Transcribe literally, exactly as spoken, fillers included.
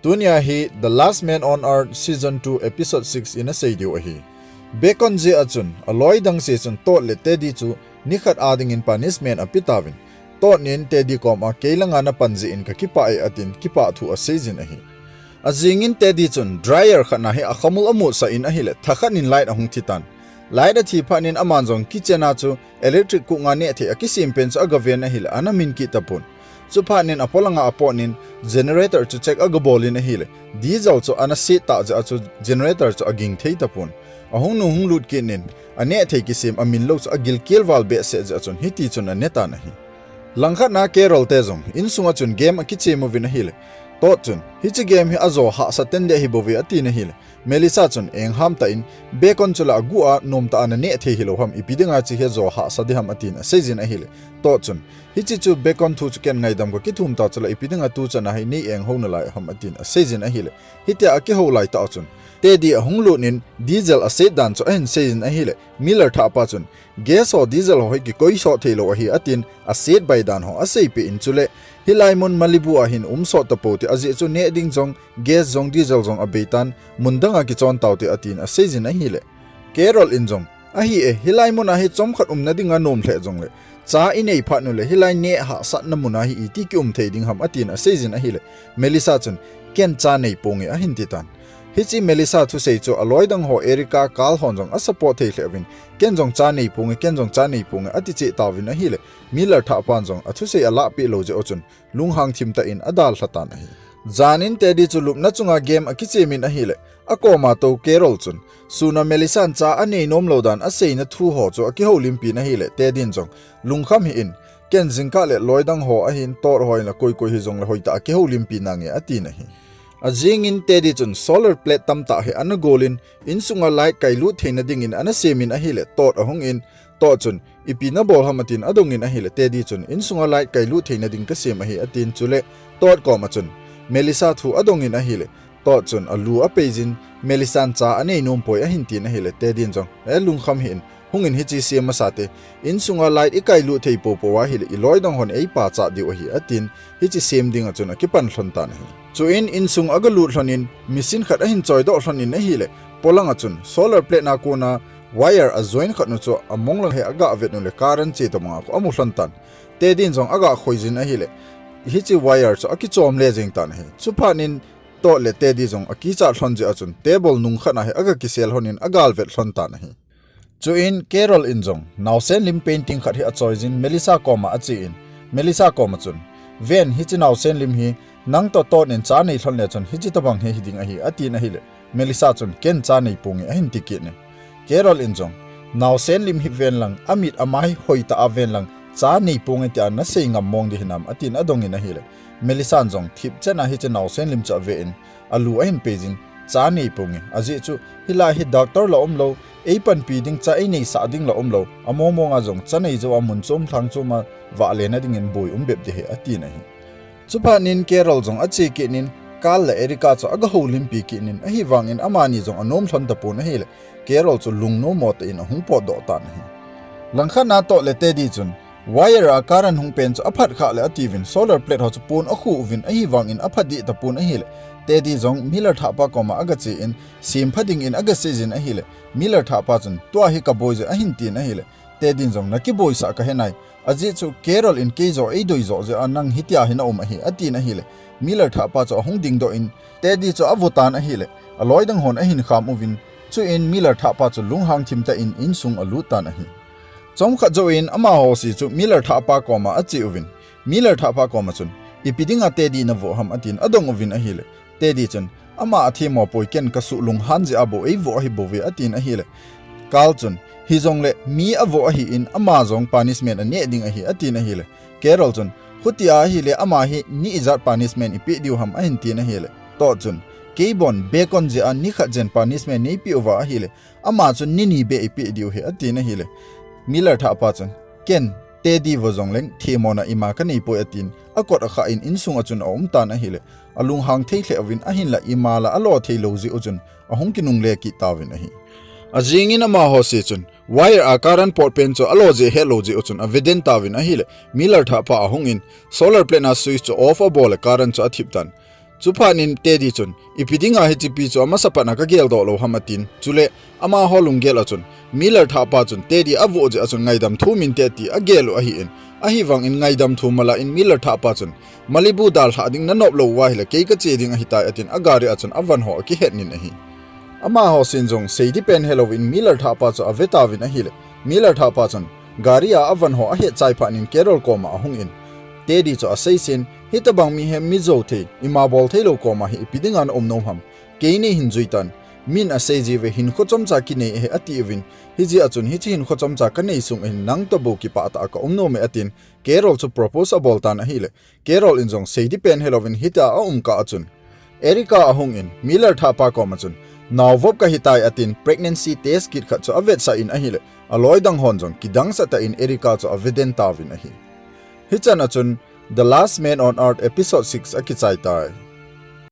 Tunia hi The Last Man on Earth Season two Episode six in asei diu ahi. Bacon jeh a chun, aloi dang seh chun Todd le Teddy chu nikhat a dingin punishment ape tauvin. Todd nin Teddy koma kei langa napan jeh in kakipah e atin kipah thu aseijin ahi. Ajingin Teddy chun dryer khat na hi akhamul amutsah in ahile, thakhat nin light ahung thitan. Light athi phat nin aman jong kitchen a chu electric cooker neh thei akisem pen chu agaven ahile, ana min kit tapon. Chuphat nin apolanga apot nin generator chu check agabol in ahile, diesel chu ana set tah jeh a chu generator chu aging thei tapon. Ahung nung hung lut kit nin, aneh thei kisem amin lou chu agilkel val behseh jeh a chun hiti chun ane tan ahi. Langkhat na Carol te jong insunga chun game akichem uvin ahile, Todd chun, hiche game hi ajo hahsa ten deh ahi bouve atin ahile, Melissa chun engham tah in, Bacon chu la aguh a nomtah a naneh thei hilou ham, ipi dinga hiche hi ajo hahsa ding ham atin aseijin ahile, Todd chun, hiche chu Bacon thu chu ken ngaidam kakithum ta chu la ipi dinga tuchan a hi nei enghou nalai ham atin aseijin ahile, hitia akihou lai tah a chun, Teddy ahung lut nin diesel aset dan chu ahin seijin ahile, Miller thahpa chun, gas ho diesel ho hi kikoi soh theilou ahi atin, aset bai dan ho aseipeh in chule, hilai mun Malibu a hin um soh tapou te ajeh chu neh ding jong, gas jong, diesel jong abeitan, mun danga kichon taute atin aseijin ahile, Carol in jong, ahi e, hilai mun a hi chomkhat umna dinga nom lheh jongle, cha inei phat nu le hilai neh hahsatna mun a hi iti kium thei ding ham atin aseijin ahile, Melissa chun, ken cha neiponge ahin titan. Hiche Melissa thusei chu aloi dang ho Erica, Carl hon jong asupport thei lheh uvin, ken jong cha neiponge, ken jong cha neiponge ati cheh tauvin ahile, Miller thahpan jong athusei alahpeh lou jeh u chun, lunghang thim tah in adalha tan ahi. Jan in Teddy chu lupna chunga game akichem in ahile, akoma tou Carol chun, sun a Melissa in cha anei nom lou dan aseina thu ho chu akihoulimpi in ahile, Teddy in jong, lungkham hih in, ken jingkah le loi dang ho ahin Todd ho in la koi koi hijongle hoitah a kihoulimpi nange atin ahi. Ajingin Teddy chun solar plate tamtah hi ana gol in, insunga light kailut theina dingin ana sem in ahile, Todd ahung in, Todd chun, ipi nabol ham atin adong in ahile, Teddy chun, insunga light kailut theina ding kasem ahi atin chule, Todd koma chun, Melissa thu adong in ahile, Todd chun alu apeijin, Melissa in cha anei nom poi ahin tin ahile, Teddy in jong, e lungkham hih in, hung in hiche sem masa te, insunga light ikailut thei poupou ahile, iloi dang hon eipachat diu ahi atin, hiche sem dinga chun akipan lhon tan ahi. Chuin insung agalut lhon in, machine khat ahin choidoh lhon in ahile, polanga chun, solar plate na kona wire ajoin khat nu chu among lang hi agavet nu le current che tobanga khu amu lhon tan. Teddy in jong agakhoi jin ahile, hiche wire chu akichom le jeng tan ahi. Chuphat nin Todd le Teddy jong akichat lhon jeh a chun table nung khat na hi agakisel lhon in agalvet lhon tan ahi. Chuin Carol in jong naosen lim painting khat hi achoijin Melissa koma achen, Melissa koma chun, ven hiche naosen lim hi nang toh Todd in cha nei lhon le chun hiche tobang hi hiding ahi atin ahile, Melissa chun ken cha neiponge ahin tikit in. Carol in jong, naosen lim hi ven lang, amit amai hoitah a ven lang, cha neiponge tia nasei ngam mong ding hinam atin adong in ahile, Melissa in jong thipchet a hiche naosen lim chu aven, alu ahin peijin, cha neiponge, ajeh chu hilai hi doctor la umlou, eipanpi ding cha eineisah ding la umlou, among monga jong cha nei jou a mun chom lhang chom a vahlena dingin boi um bep ding ahi atin ahi. Chuphat nin Carol jong ache kit in, Carl le Erica chu agahoulimpi kit in, ahivangin amani jong anom lhon tapon ahile, Carol chu lungnom mo tah in ahung potdoh tan ahi. Langkhat na Todd le Teddy chun, wire a current hung pen chu aphat khah le atiuvin, solar plate ho chu pon akhu uvin, ahivangin aphat dih tapon ahile, Teddy jong Miller thahpa koma agachen, sempha dingin agaseijin ahile, Miller thahpa chun, tua hi kaboi jeh ahin tin ahile, Teddy in jong nakiboisah kahe nai. Ajeh chu Carol in kei joh eidoi joh jeh a nang hitia hi na um ahi, atin ahile, Miller thahpa chu ahung dingdoh in, Teddy chu avutan ahile, aloi dang hon ahin kham uvin, chuin Miller thahpa chu lunghang thim tah in insung alut tan ahi. Chomkhat jouvin amaho se chu Miller thahpa koma ache uvin, Miller thahpa koma chun, ipi dinga Teddy navoh ham atin adong uvin ahile, Teddy chun, ama athemmo poi, ken kasuh lunghan jeh a bou eivoh ahi bouve atin ahile, Carl chun, hijongle mi avoh ahin ama jong punishment aneh ding ahi atin ahile, Carol chun, khutia ahile ama hi ni ijat punishment ipeh diu ham ahin tin ahile, Todd chun, keibon Bacon jeh a nikhat jen punishment neipeh uva ahile, ama chun ni ni beh ipeh diu ahi atin ahile, Miller thahpa chun, ken Teddy vo jongleng themmona ima kaneipoi atin, akot akhah in insunga chun aumtan ahile, alunghang thei lheh uvin ahinla ima la alo theilou jeh u chun ahung kinungle kit tauvin ahi. Ajingin amaho se chun wire a current pot pen chu alo jeh hetlou jeh u chun aveden tauvin ahile, Miller thahpa ahungin solar plate na switch chu off abol le current chu athip tan. Chuphat in Teddy chun, ipi dinga hichepi chu amasapan a kageldoh lou ham atin. Chule, amaho lunggel a chun, Miller thahpa chun Teddy avoh jeh a chun ngaidam thum inte ati agel u ahin. Ahivangin ngaidam thum mala in Miller thahpa chun, Malibu dalhah ding nanop lou uva ahile kei kache ding ahitai atin agari a chun avan ho akihet in ahi. Amaho sin jong seidi pen helouvin Miller thahpa chu avetauvin ahile, Miller thahpa chun gari a avan ho ahet chai phat in Carol koma ahungin, Teddy chu aseisin, hitobang mihem mi jou thei, ima bol theilou koma hi ipi dinga naum nom ham. Kei neihin juitan, min asei jiuve hinkho chomcha kinei ahi atiuvin, hijeh a chun hiche hinkho chomcha kanei sung ahin nang toh bou kipah tah a kaum nome atin, Carol chu propose abol tan ahile, Carol in jong seidi pen helouvin hitia aum kah a chun, Erica ahungin, Miller thahpa koma chun, naovop kahitai atin pregnancy test kit khat chu avetsah in ahile, aloi dang hon jong kidangsah tah in Erica chu aveden tauvin ahi. Hichan a chun, The Last Man on Earth episode six akichai tai.